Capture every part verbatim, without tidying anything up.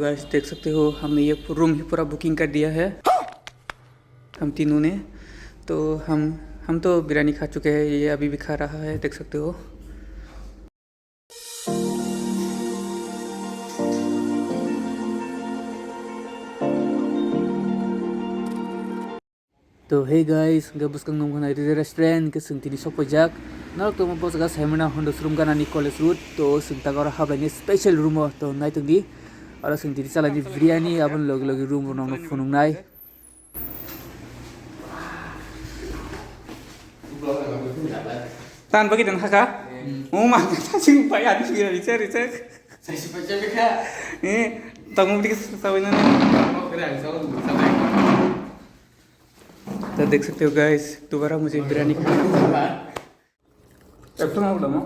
गाइस, देख सकते हो, हमने ये रूम ही पूरा बुकिंग कर दिया है हम तीनों ने। तो हम हम तो बिरयानी खा चुके हैं, ये अभी भी खा रहा है, देख सकते हो। To hey guys, hwnkhe bwskang nung hwnai Rija Restaurant, hwnkhe chwng tini sok paijak. Norok tongma bwsaka Saimana Hondo Showroom ganani College Road. To chwng tak oro hablaini special room o to naitok di. Oro chwng tini chalani biryani, aboni logi logi room rok nokno phunuknai. Tan bagwi dan haka? Hmm. Oh ma, ta chwng pai ani biryani chari chak. Saisi paijak bikha. Eh, tongma bwtwi khe sabai nani. Tongma bwtwi ang sabai. तो देख सकते हो गाइस, दोबारा मुझे बिरयानी खाना पड़ा। एक तो ना बोला ना।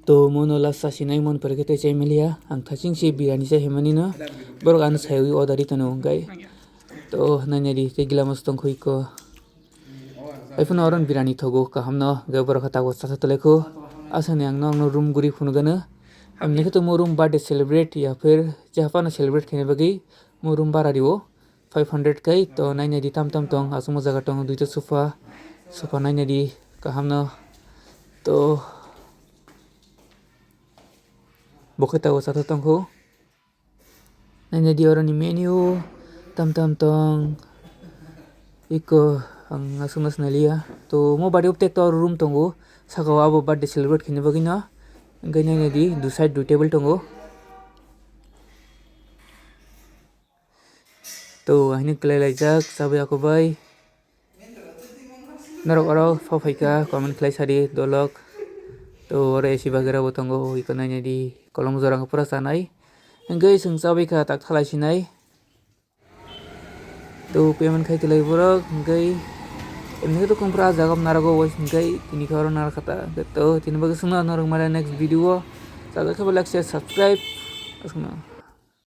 To mono last sasinai mon pore khe tei chai maliya, ang thaching se biryani chai himani no, borok ano saywi order ri tono hwnkhe. To nainai di tei gila mos tongkho iko. Haiphano oro biryani thogo kaham no, hwnkhe borok khe tabuk chathok tolai kho. Aswkni ang no, ang no room guri phunukgano. Amni khe to mo room birthday celebrate ya phir je haphano celebrate khaina bagwi mo room bara rio. Five hundred kai to nainai di tam tam tong, aswkma jaga tongo duita sofa, sofa nainai di kaham no. To bo khe tabuk chathok tongkho. Nainai di oroni menu tam tam tong. Iko ang aswkno sinaliya. To mo bari uptek to room tongo. Saka o abo birthday celebrate khaina bagwi no. Hwnkhe nainai di du side du table tongo. To, ahini kwlai laijak, chabai ako bai. Norok oro phaphaikha, comment khlai sadi, dolok. To, oro A C bagera bo tongo, iko nainai di, kolom jora wngkha pura chanai. Hwnkhe chwng chabai kha, tak thalai sinai. To, payment khai kwlai borok, hwnkhe, emni khe to kung pura ah jaga bo narago, hwnkhe, tini khe oro narakha ta. To, tini bagwi chwngno norok mare next video o. Chajak khe bo like, share, subscribe. Aswkno.